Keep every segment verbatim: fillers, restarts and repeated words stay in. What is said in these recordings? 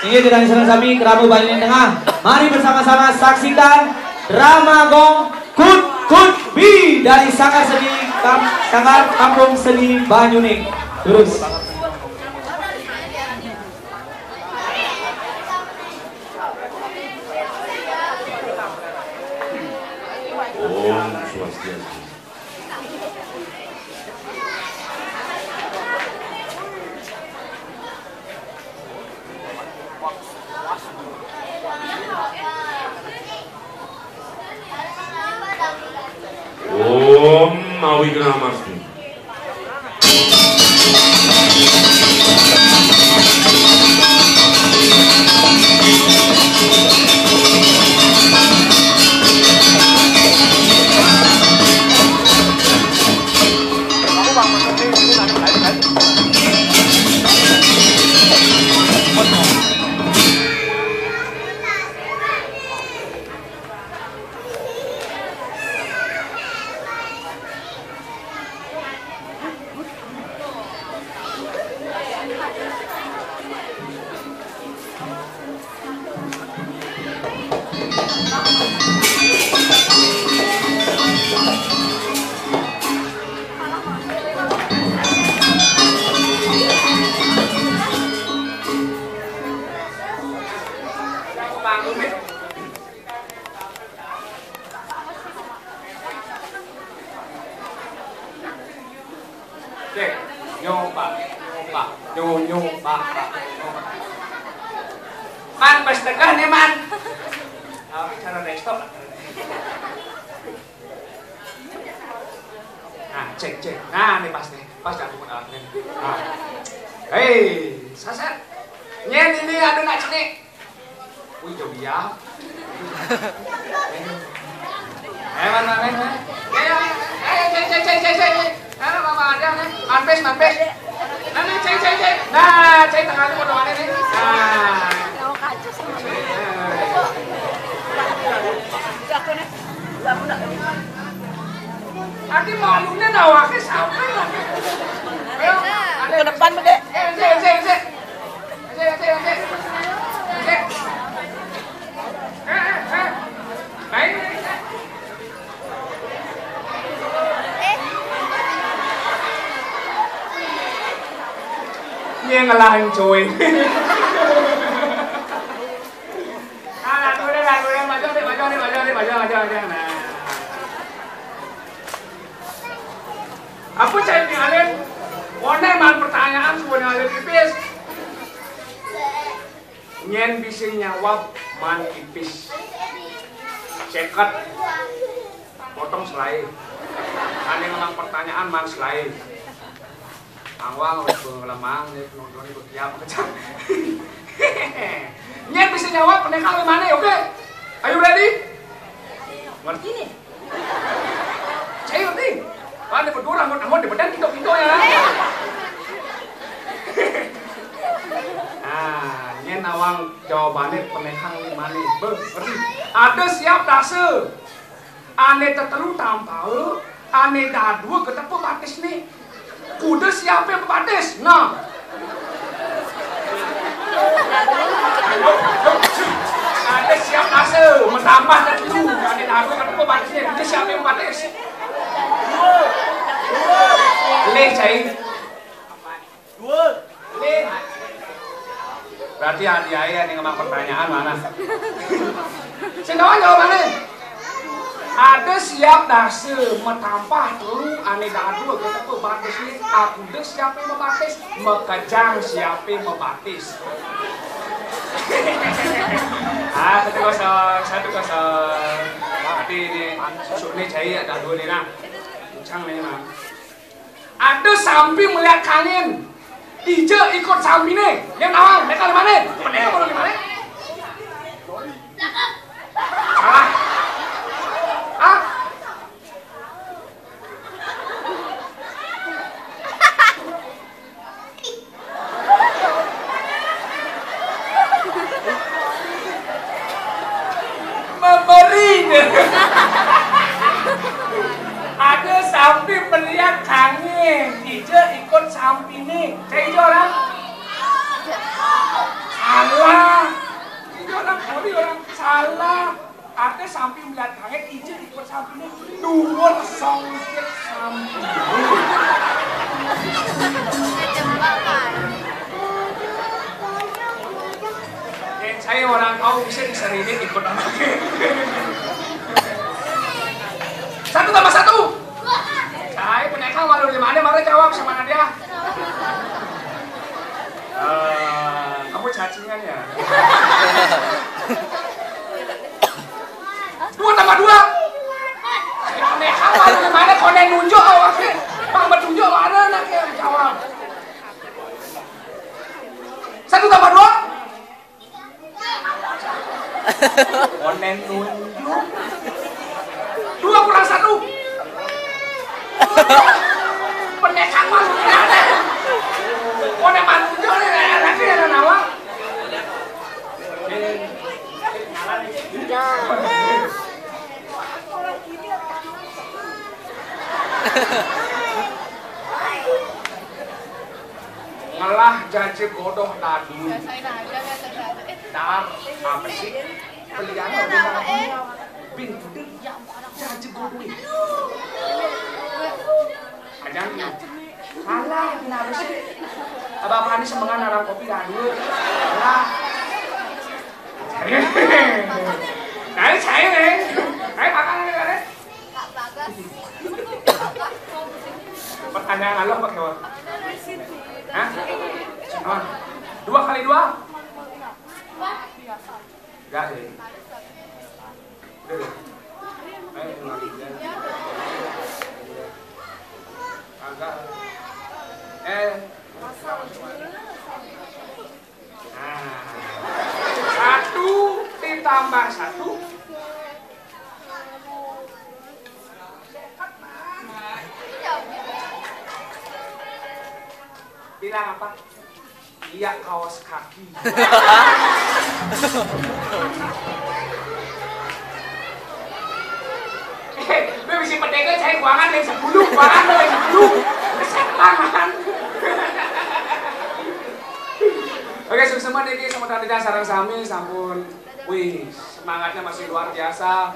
Inggih, Ida dané sareng sami, krama Banyuning Tengah. Mari bersama-sama saksikan drama gong Kut Kut Bi dari Sanggar Seni Kam-, Sanggar Kampung Seni Banyuning. Terus. Om Swastiastu. Om Awighnamastu. Cek, nyoba, nyoba, nyo, nyoba, nyoba. Man, pas tegah nih, Man. Tapi cara desktop. Nah, cek, cek. Nah, nih pas nih. Pas aku alatnya. Nah. Hei, saset. Nyén ini ada nak cenik. Wih, jauh dia. Eh, mana, mana, mana? Ya, ya, ya. Eh, cek, cek, cek, cek, cek. Eh, Mama ada, nih. Mampes, mampes. Nah, nih, cek, cek, cek. Nah, cek tengah itu potongannya, nih. Nah. Nanti malunya nawaknya sampai lah. Ayo, ke depan, Dek. Eh, cek, cek, cek. Dia ngelahin cuy. Ah, lagu deh, lagu deh, maju deh, maju deh, maju deh, maju, maju, maju. Nah. Apa cai ning alin? Wonten man pertanyaan suba ning alin pipis. Nyén bisa nyawab man pipis. Seket. Potong selaé. Ané ngemang pertanyaan man selaé. Angwang wis ngelemang nih nonton ibu tiap macam. Nyén bisa nyawab pendekar lima nih, oke? Are you ready? Ngerti nih? Saya ngerti. Kan di berdua rambut rambut di badan pintu pintu ya. Nah, nyén nawang jawabannya pendekar lima nih. Beuh, ngerti? Ada siap dasa. Ané tetelu tampah, ané dadua ketepa batisné. Kuda siapé bebatis? Nah. Ané siap dasa, matampah tetelu, ané dadua ketepa batisné. Kuda siapé bebatis? Lih, cai. Dua. Lin. Berarti adi aé adi ngemang pertanyaan mana? Sing tahu jawabannya. Ada siap dasa matampah telu ané dadua ketepa batisné, akuda siapé mabatis, makejang siapé mabatis. Ah, satu kosong, satu kosong. Berarti ini susuné cai ada dua nih nah. Kencang nih nah. Ada sampi melihat kangin. Ija ikut sampiné. Nyén nawang, mereka lima nih. Mereka mau lima nih. Salah. Ah. Memberi. Ada sampi melihat kangin, ija ikut sampiné. Cai ija orang. Alah, ini orang, ini orang salah. Ate sampi melihat langit, ije ikut sampi ini. Duwur songkit sampi. Yang saya orang tahu bisa diserihin ikut anak. Satu tambah satu. Saya penekang malu di mana, mana jawab sama dia. Eh, kamu cacingan ya? Dua tambah dua. Aneh amat, mana konen nunjuk awaknya? Bang bertunjuk mana anaknya jawab? Satu tambah dua. Konen nunjuk. Dua kurang satu. Pendek amat. Konen manunjuk nih, anaknya ada nawa. Ngelah jaje godoh tadi. Dar, apa sih? Pelian bin gede. Jaje godoh. Aja. Alah, kenapa sih? Abang Ani semengan orang kopi dah dulu. Alah. Nah, saya nih. Saya makan nih, nih. Pertanyaan lo apa, kawan? Hah? Apa? Dua kali dua? Enggak deh. Udah deh. Ayo, kembali. Agak. Eh. Nah. Satu ditambah satu. Bilang apa? Iya, kaos kaki. Eh, gue bisa pendekar, saya kuangan dari sepuluh, kuangan dari sepuluh. Setan, man. Oke, suksema niki sementara sareng sami sampun. Wih, semangatnya masih luar biasa.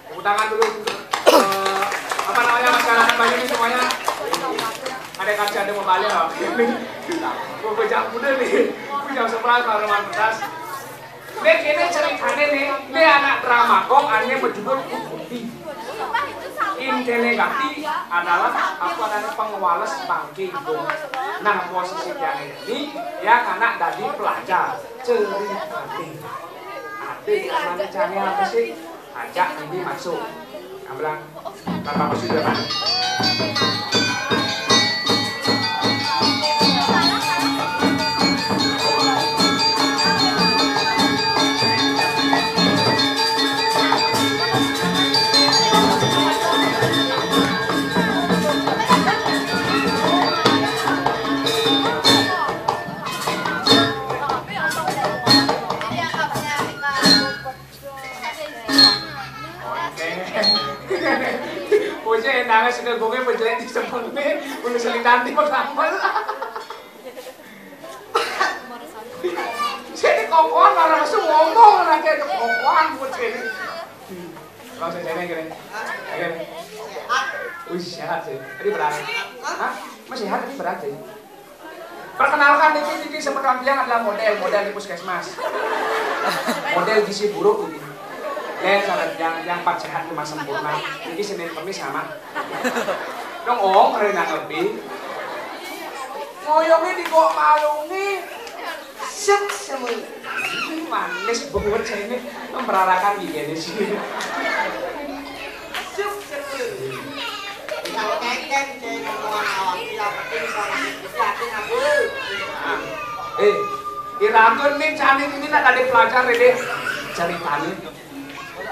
Tepuk tangan dulu untuk, eh, apa namanya, masyarakat Banyuwangi semuanya. Ada kaca, ada mau balik, oke. Gue bejak udah nih. Gue jam sebelas baru mantas. Nek ini ceritanya nih, ini anak drama kong ane berjudul Kukuti. Intene gati adalah apa namanya, pengwales bangke. Nah, posisi dia ini, dia anak dari pelajar ceritane. Ade anak cari apa sih? Ajak ini masuk. Abang, Bapak Presiden, Pak. Bocah yang nangis sudah gue penjelek di sebelah, udah selitan di pertama. Jadi kokoan, orang masuk ngomong lagi, ada kokoan bocah ini. Kalau saya, saya gini. Gini. Wih, sehat sih. Tadi berat. Hah? Masih sehat, tadi berat sih. Perkenalkan, niki, niki semeton tiyang adalah model, model di puskesmas. Model gizi buruk ini. Yang sangat, yang, yang empat sehat lima sempurna. Niki Senin Kemis sama. Dong, oh, keren lebih. Ngoyongnya di gok malungi. Set semua. Manis banget saya ini. Merarakan gini sih. Set semua. Kalau kengkeng, cewek ngomongan awak, yang penting sama yakin aku. Eh, irageun nih, Cani ini nak ada pelajar deh. Ceritanya.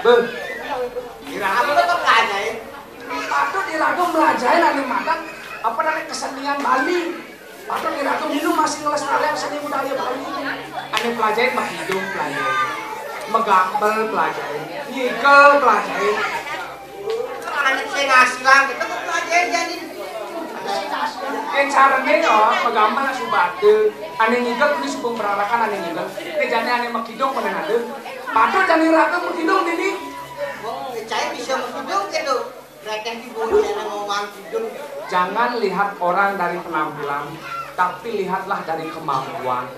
Beuh. Irageun. Aku tetap ngajain. Patut irageun belajarin anu matak, apa namanya, kesenian Bali. Patut irageun dulu masih ngelestarian seni budaya Bali. Anu pelajarin mah hidup pelajarin. Megambel pelajarin. Nyikel pelajarin. Anak saya ngasilan, kita tuh pelajarin jadi. Yén carané ya, magambar nak suba ada. Ané ngigel kuwi suba mrarakan ané ngigel. Nek jani ané makidung paling ada. Patut jani raga makidung dini. Wong cai bisa makidung gitu. Berarti di bawah yang ngomong makidung. Jangan lihat orang dari penampilan, tapi lihatlah dari kemampuan.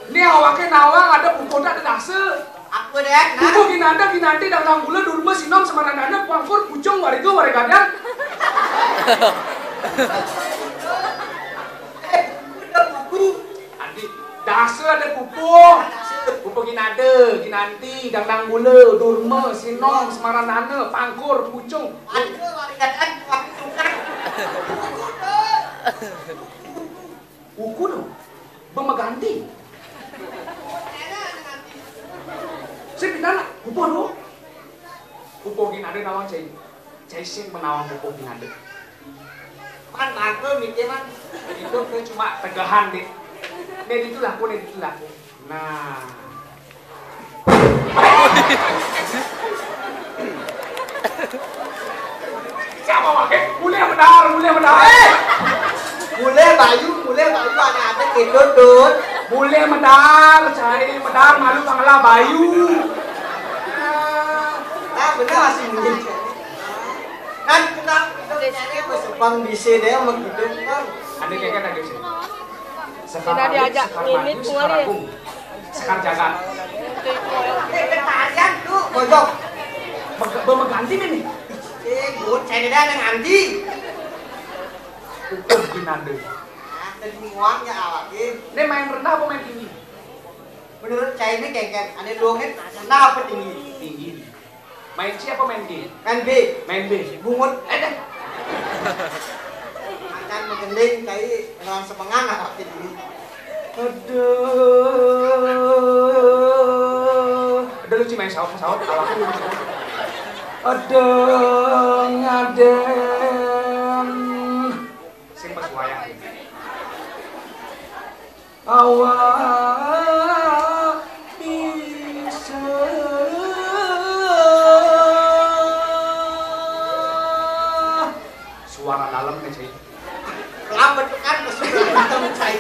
Né awaké nawang ada pupuh dak ada dasa. Apa deh? Nah. Pupuh ginanda ginanti dangdang gula durma sinom semaranana pangkur pucung wariga warigadan. Eh, udah buku. Andi, dasa ada pupuh. Pupuh ginanda, ginanti, dangdang gula, durma, sinom, semaranana, pangkur, pucung. Wariga warigadan, waktu tukang. Uku tu. Bemaganti. Sing pindah nak, kupuh tu. Kupuh gin ada nawang cai. Cai sing menawang kupuh gin ada. Man, bagus mikir man. Itu ke cuma tegahan deh. Nih itu laku, nih itu laku. Nah. Siapa pakai? Mulai medar, mulai medar. Eh! Mulai bayu, mulai bayu anak-anak itu, Dut. Mulai medar, cai medar malu pangala bayu. Nah, benar masih muda. Kan kita kita besepang bisa deh sama gitu kan. Ada kayak kan ada sih. Sekar Tidak diajak sekar ini maju, sekar keluarin. Agung, sekar jagat. Itu itu. Eh, ketayan tuh, bojok. Beme-, bemeganti nih. Eh, gue cari dah yang anti. Ukur ginanda. Ah, tadi muangnya awak, eh. Ini main rendah apa main tinggi? Menurut saya ini kengkeng, ada dua menit, rendah apa tinggi? Tinggi. Main C apa main G? Main B. Main B. Bungut. Eh, deh. Akan menggending, cai orang semengan apa ini? Aduh. Ada lucu main saut, saut, awak. Aduh, ngadem. Sing pas wayah. Awak bisa. Suara dalam nih, Cai. Lambat kan, suara dalam, Cai.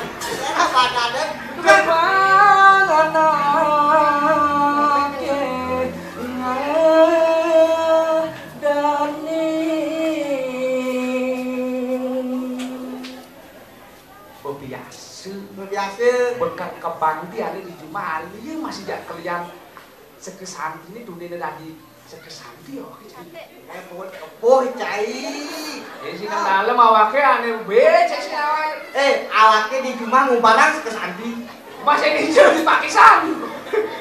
Apa ada? Kebang anaknya ngadaning. Bebiasa. Bebiasa. Bekat kebang di ada di jumah, ali masih jak kelian. Sekesanti ini dunia ini tadi sekesanti ya, oke, Cai. Eh, buat kepoh, Cai. Eh, sing nang dalem awake ane be, Cai, sing awake. Eh, awake di jumah ngubarang sekesanti. Masih di jero di pakisan.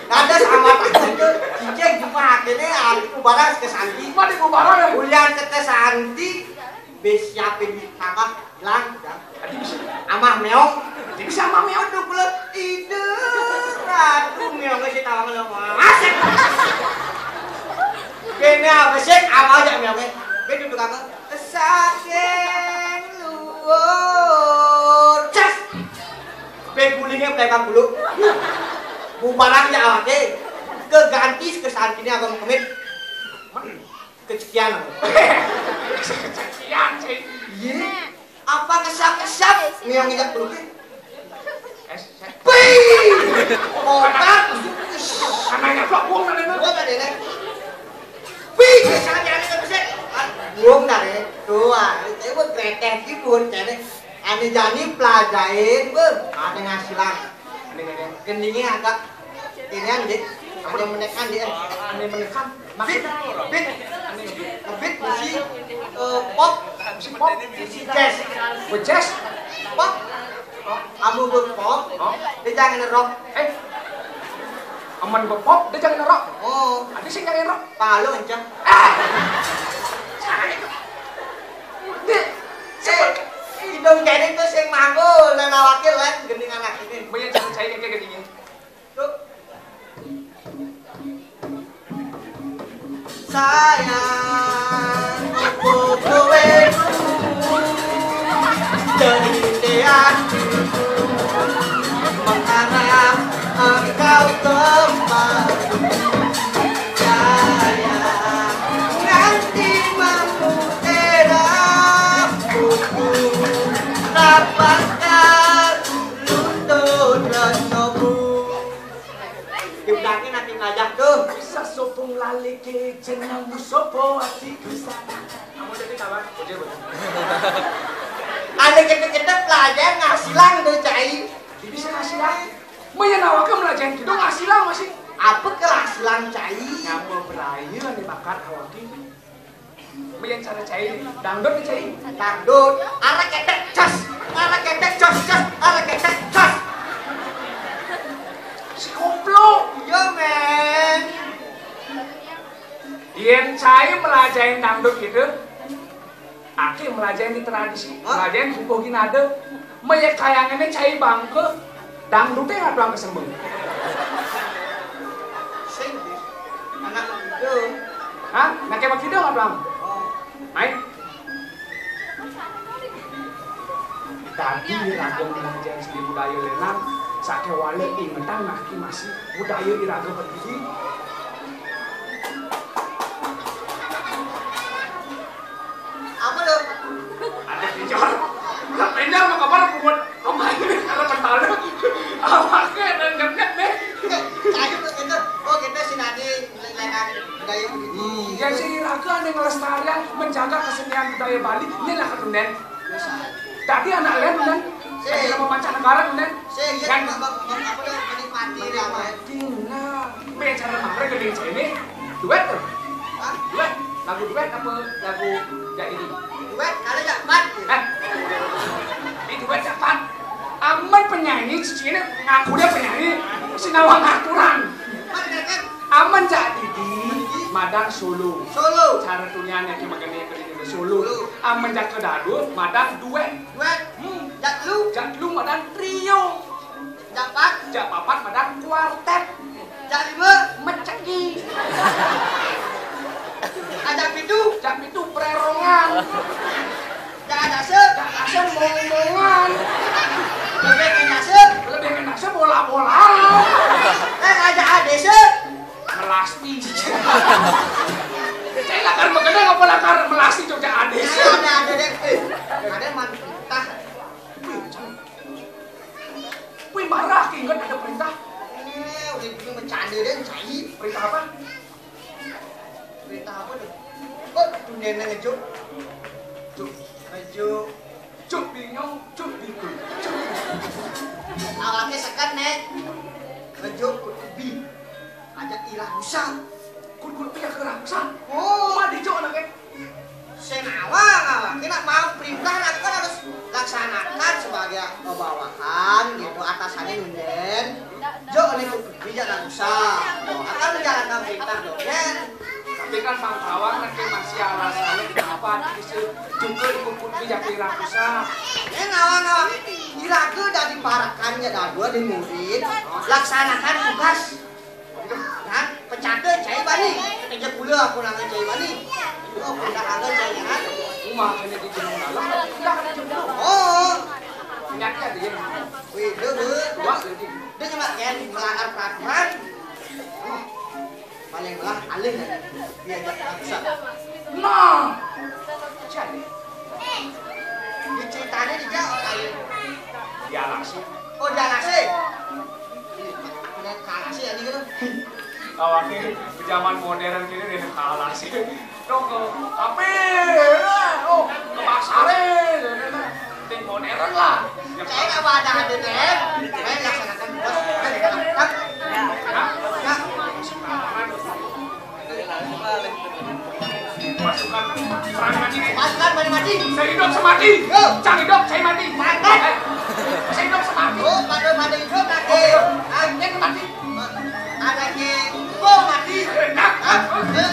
Ada sama aja. Cicing jumah akhirnya awake ngubarang sekesanti. Mana ngubarang ya? Ulian sekesanti. Be siapin di tangkap, bilang, bilang. Tadi bisa. Amah meong. Tadi bisa amah meong. Aduh, kula ide ratu meong si tawang lo, Mas. Kene apa sih? Apa aja meongnya? Be duduk apa? Saking luar. Cas. Be gulingnya pelekang dulu. Bubaran ya awake. Keganti kesantinya apa kemit? Kecekian aku. Kecekian, Cai. Iya. Apa kesak-kesak? Meong injak peluknya. Es, es. Wih! Obat. Anaknya blok buang tadi, Bang. Buang tadi, Nek. Wih, kesak nyari ke pesek. Ah, buang tadi. Tuh, ah, itu buat kreteh, gitu, buat kreteh. Ane jani pelajain, Bang. Ada ngasilan. Gendingnya agak inian, Dik. Ada menekan, Dik. Ada menekan. Bit, bit, bit, musik, eh, pop, musik pop, musik jazz. Oh, jazz? Pop. Amun pop, dia jangan rock. Eh, amun pop, dia jangan rock. Oh. Ada sih jangan rock. Palu aja. Ah! Dik, eh, idung kene tuh sing manggo, nang awake lek gending anak ini. Maya jangan saya kayak gini. Tuh. Sayang, aku kowe dari hatiku, mengharap engkau kembali. Sayang, nganti mampu era buku. Sasopong lalike jenengmu sopo atiku sana. Kamu jadi kawan? Oke, betul. Ada kita-kita pelajar ngasilang tuh, Cai. Bisa ngasilang? Meyen awake melajahin kidung ngasilang masih. Apa ke ngasilang, Cai? Nyampe beraye ane bakat awake. Meyen cara cai, dangdut nih cai. Dangdut, arek ketek cas, arek ketek cas, cas, arek ketek cas. Si koplo. Iya, men. Yen cai melajahin dangdut gitu, ake melajahin di tradisi, hah? Melajahin hukum ginade. Meyek kayangane cai bangke, dangdute nggak doang kesembung. Sing, anak itu. Hah? Nake makido nggak doang? Oh. Naik. Tadi raga belajar seni budaya lenang, sake wale ingetan naki masih budaya iraga berdiri. Apa lo? Ada pinjol. Udah pinjol mau kabar buat pemain karena pentala. Awaknya dan jemnya nih. Kayu kita, oh kita si Nadi lelengan budaya begitu. Hmm, ya si raga nih ngelestarian, menjaga kesenian budaya Bali. Inilah ketunen. Tadi anak lain kan, sing. Lagi sama mancanegara kan. Sing, iya, kan? Apa, apa, apa, apa, menikmati, ya, apa, ya? Menikmati, nah. Bicara kemarin gede ini, duet tuh. Hah? Duet, lagu duet apa lagu ya ini? Duet, kali ya, Pat. Eh, ini duet ya, Pat. Aman penyanyi, cici ini ngaku dia penyanyi, sinawa ngaturan. Pat, kan? Aman jak didi, madang solo. Solo. Cara tuliannya kayak begini, begini, solo. Solo. Aman jak kedadua, madang duet. Duet. Hmm. Jak lu. Jak lu madang trio. Jak pat. Jak papat madang kuartet. Jak lima. Mecegi. Ajak pitu. Jak pitu prerongan. Jak adase. Jak adase mong-mongan. Lebih ke adase. Lebih ke adase bola-bola. Eh, ajak adese. Melasti. Saya lakar mengenai apa lakar melasti Jogja adese. Ada, ada, ada. Eh, ada mantah. Wih, marah, ingat ada perintah. Eh, udah gitu bercanda deh, cai. Perintah apa? Perintah apa tuh? Oh, tuh nenek ngejuk. Cuk, ngejuk. Cuk bingung, cuk bingung. Cuk. Awalnya sekat, Nek. Ngejuk, kutubi. Ajak irah usah. Kutubi ajak irah usah. Oh. Mah dijuk anaknya. Sing awak, awak. Kena mau perintah, aku kan harus laksanakan sebagai bawahan gitu, atasannya nunden. Jo, ini kutubi jangan usah. Akan menjalankan perintah dogen. Tapi kan Bang Tawang nanti masih alasannya kenapa bisa juga ikut kutubi jadi rakusa. Ini ngawang-ngawang. Iraku dari parakannya dadua di murid. Laksanakan tugas. Nah, pecahkeun cai bani. Keteja kula aku nangan cai bani. Oh, udah ada cai kan. Uma kena di jeneng dalam, udah kena jebol. Oh. Penyakit dia. Wih, dia, dia. Dua, jadi. Dia cuma kayak melanggar peraturan. Paling lah alih ya. Diajak paksa. Nah. Jadi. Diceritanya dijawab alih. Dialasi. Oh, dialasi. Ini kalah sih, anjing, gitu. Awake zaman modern gini deh kalah sih. Dong ke kafe, eh, oh, ke pasar, eh, penting modern lah. Saya nggak ada, ada deh. Saya laksanakan tugas. Hah? Hah? Pasukan perang mati. Pasukan mana mati? Saya hidup semati. Yo. Cang hidup, saya mati. Mati. Eh, saya hidup semati. Oh, pada, pada hidup lagi. Oh, iya. Ah, dia mati. Ada ke, oh, mati. Eh, nah. Ah, eh.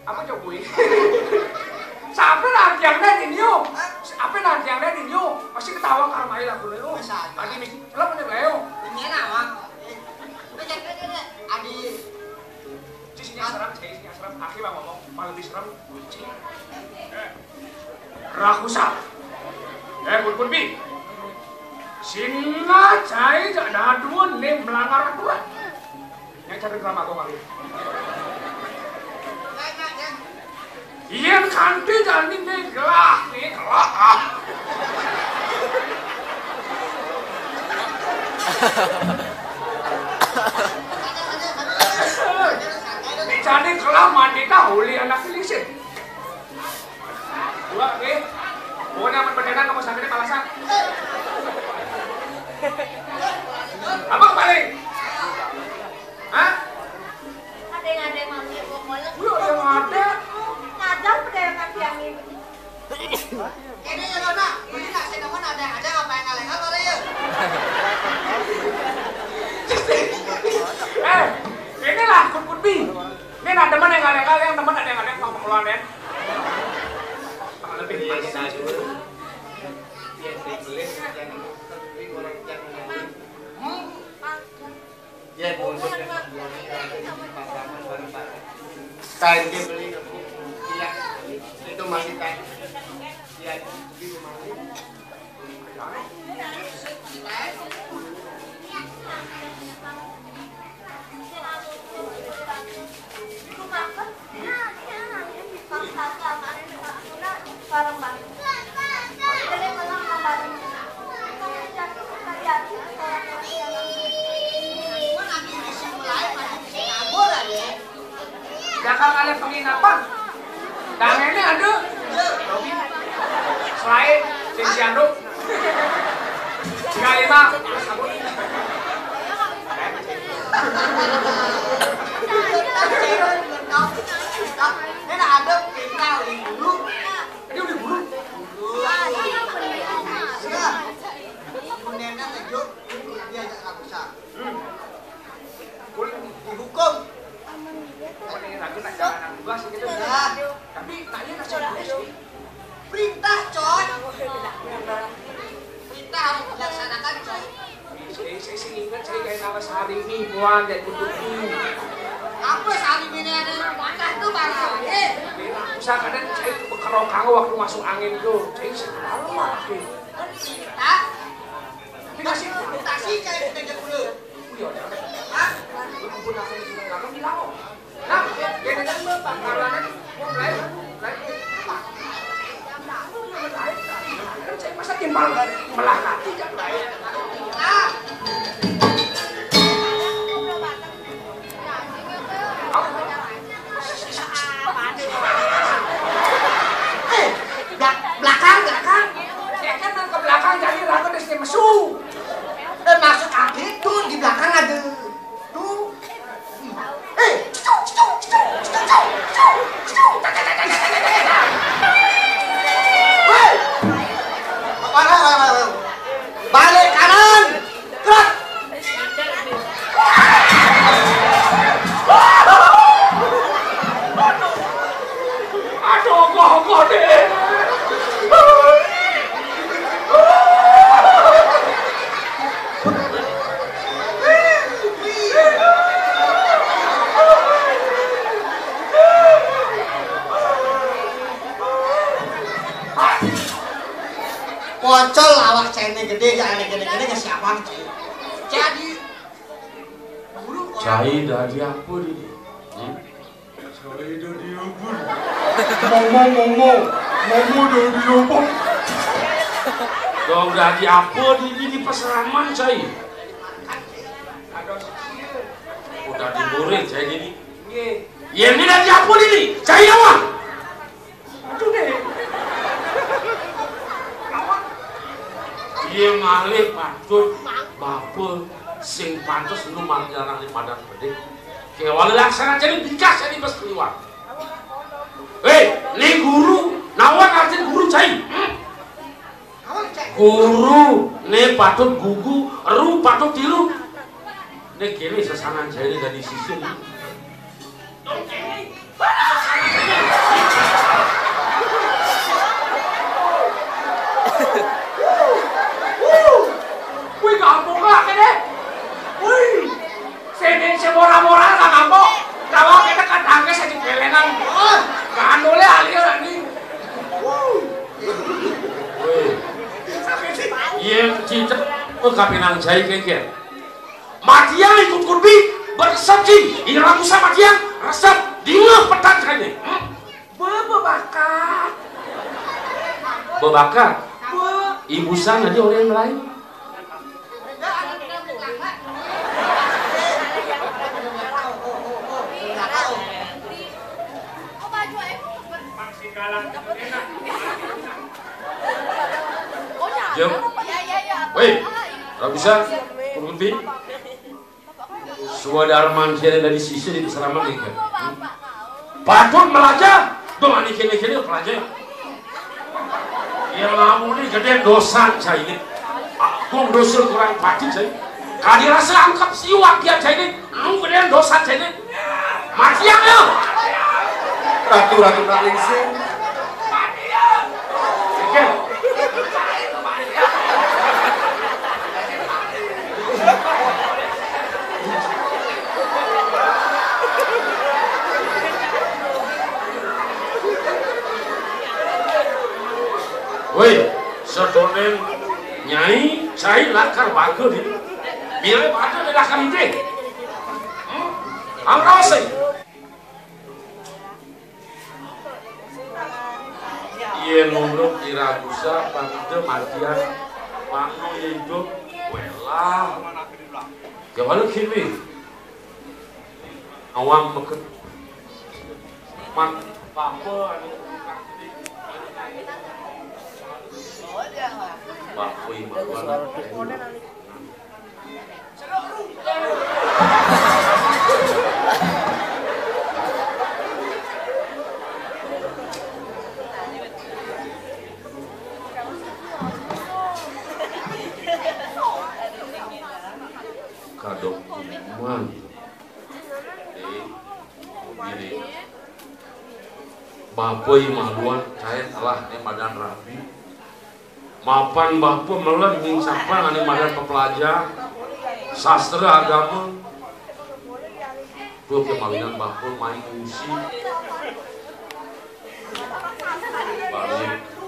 Apa coba kuwi? Siapa nang tiangnya di nyu? Siapa nang tiangnya di nyu? Masih ketawa karena aja lagu lu. Masa ada? Tadi misi, lo punya gayo. Ini nama? Adi. Cik, sini serem, cik, sini serem. Aki bang ngomong, malah lebih serem. Rakusa. Eh, pun pun bi. Singa cai jak daduan nih melanggar aturan. Yang cari drama kau kali. Iya, kanti jani nih gelah, nih gelah. Ah. Ini jani gelah mandi dah uli anak lisin. Dua, oke. Pokoknya aman beneran kamu sakitnya palasan. Apa kembali? Hah? Ada yang ada yang mampir, gua kolek. Iya, ada yang ada. Ngajak pedagang kaki angin. Ini ya, Lona. Ini nasi temen ada yang ada apa yang ngaleng apa ya? Eh, inilah Kun Kun Bi. Ini ada temen yang ngaleng-ngaleng, temen ada yang ada yang mau keluar ya. Lebih iya, iya, iya. Iya, beli, beli, beli, beli, beli, beli. Hmm? Ya, bungkus yang beli, beli, beli, beli. Kain dia beli, iya, itu masih kain. Iya, di rumah. Dakar ada penginapan. Dangene ada. Selain sing si anu. Tiga lima terus kabur. Ini ada tinggal di dulu. Ini udah burung. Sudah. Kemudian kan lanjut, dia agak susah. Hmm. Dihukum. Pokoknya lagu nak jalan tugas gitu. Ya. Tapi nak iya nak jalan S D. Perintah, coy. Perintah harus dilaksanakan, coy. Saya, saya sih ingat saya kayak nama Sarimi, Puan, dan Kutuki. Apa Sarimi ini ada? Perintah tuh barang. Eh. Usah kadang saya tuh bekerok waktu masuk angin tuh. Saya sih tahu lah. Perintah. Tapi masih perintah sih kayak kita dulu. Iya, ya. Hah? Lu kumpul nasi di sini, nggak bilang kok. Nah, ya, dia kan mau pangkalannya, mau mulai, mulai. Kan saya masa timbal melakati, kan? Ah. Eh, bla-, belakang, belakang. Ya kan, ke belakang, jadi lagu di sini mesu. Eh, maksud aku itu di Ya, aneh-aneh, aneh, siapa, Cai? Jadi, guru orang. Cai dadi apa, Didi? Hmm? Cai dadi apa? Momo, momo. Momo dadi apa? Dong dadi apa, Didi, di pasraman, Cai? Oh, dadi murid, Cai, Didi. Nggih. Yén dadi apa, Didi? Cai awak. Aduh, Dé. Iya malih patut bapa sing pantes nu margi anak di madan bedik. Kéwala laksana jani bikas jani bes kliwat. Héi, né guru, nawang artin guru, Cai? Hmm? Guru, né patut gugu, ru patut tiru. Né kéné sesanan Cai né dadi sisya. Wih, gampang lah kéné. Wih, sing sing mora-mora lah gampang. Kalau kita kan tangkis aja belengan. Kan boleh alih lah nih. Wih. Iya, cicak. Oh, kapinang Cai kéngkén. Matiang ikut kurbi, beresep, Cing. Ira Musa matiang, resep, dingeh petan Cainé. Hmm? Be-, bebakat. Bebakat? Be- Ibusan aja orang yang lain. Jep. Wéh, ora bisa, kurang lebih. Swadarman sira dadi sisya di pasraman iki. Patut melajah, dong ani kene-kene pelajah. Ya lamun gedé dosa Cainé. Agung dosa kurang pati Cai. Kadi rasa angkep siwak dia Cainé. Lu gedé dosa Cainé. Mati ya lu. Ratu-ratu nak lingsir. Woi, sedonen Nyai, Cai lakar bagus ini. Mirip ada di lakar ini. Hmm? Amrose. Yén nunduk ira busa, pangida matian, mangno ya idup, welah. Ya, walau gini. Awang meket. Mat, papa, anu, papa, iman. Kadok kuman. Dek, dek. Bapa imaluan kaé telah né madan rabi. Mapan bapa meled ning sapang ané madan pepelajar sastra agama. Tuh kemawinan bapa main ngungsi. Balik.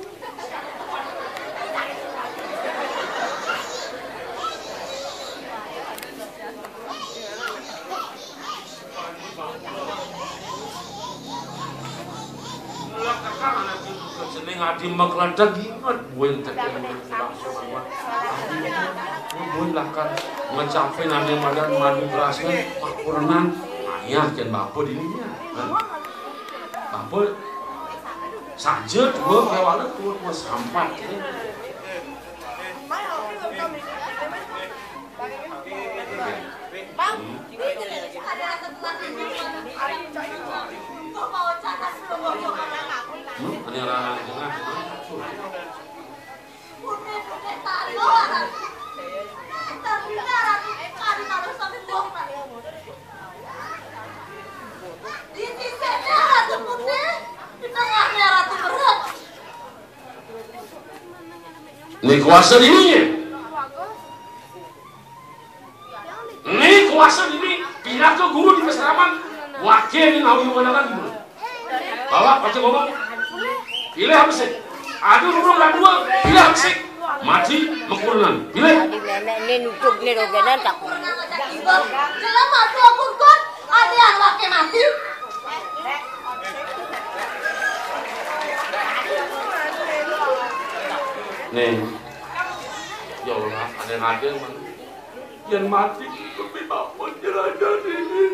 Jeneng adi maklantak inget buin tekan langsung amat. Buin lakar ngecapin adi madan madu berasnya pakurenan. Ayah jan bapa dininya. Bapa saja dua kewala tuh mau sampat. Né kuasa dininya. Né kuasa dini pinaka guru di pasraman. Wakil di nawi manakan guru. Bawa baca ngomong. Pilih apa sih? Aduh, dulu dua. Pilih apa sih? Mati, mekurenan. Bilih. Adi mémék né nutup né rogenan tak. Jelema tua kurkon, ada yang pakai mati. Nih. Ya Allah, ada yang ada, Man. Yén mati, kudu mapun jelajah ini.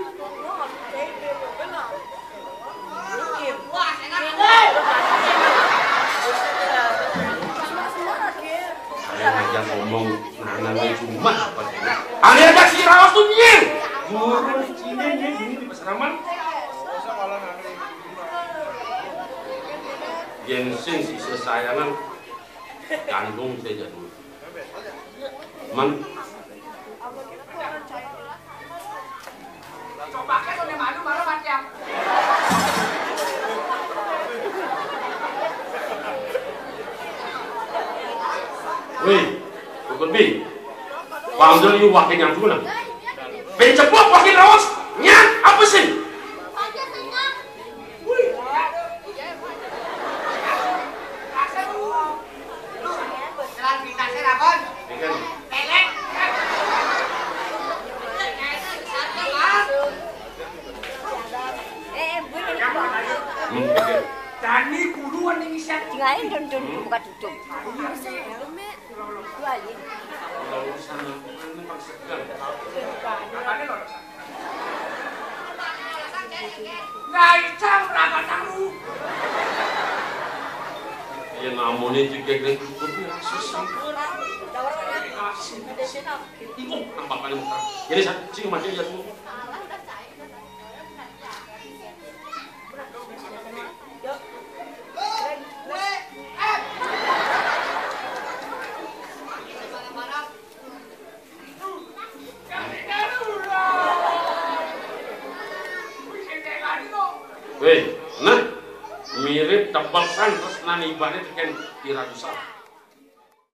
Saya ngajak ngomong, nah, nah, cuma apa sih? Ada aja si Raos tuh, nyil. Guru cina, nyil, ini di pasar aman. Yén sing sisa sayangan, gantung saja dulu. Man. Wéh, Bukun Bi. Panggil yu waké nyang tulang. Pencebok waké raos, nyang apa sih? Dani buluan ning isian. Sing ae ndon-ndon buka tutup. Dua ae. Nggak icang berangkat tahu. Ya namanya juga gede cukup ya susah. Bingung tambah paling muka. Jadi sing mati ya tuh. Wéh, nah, mirip tebel san tresnan ibané tekén Ira Gusar.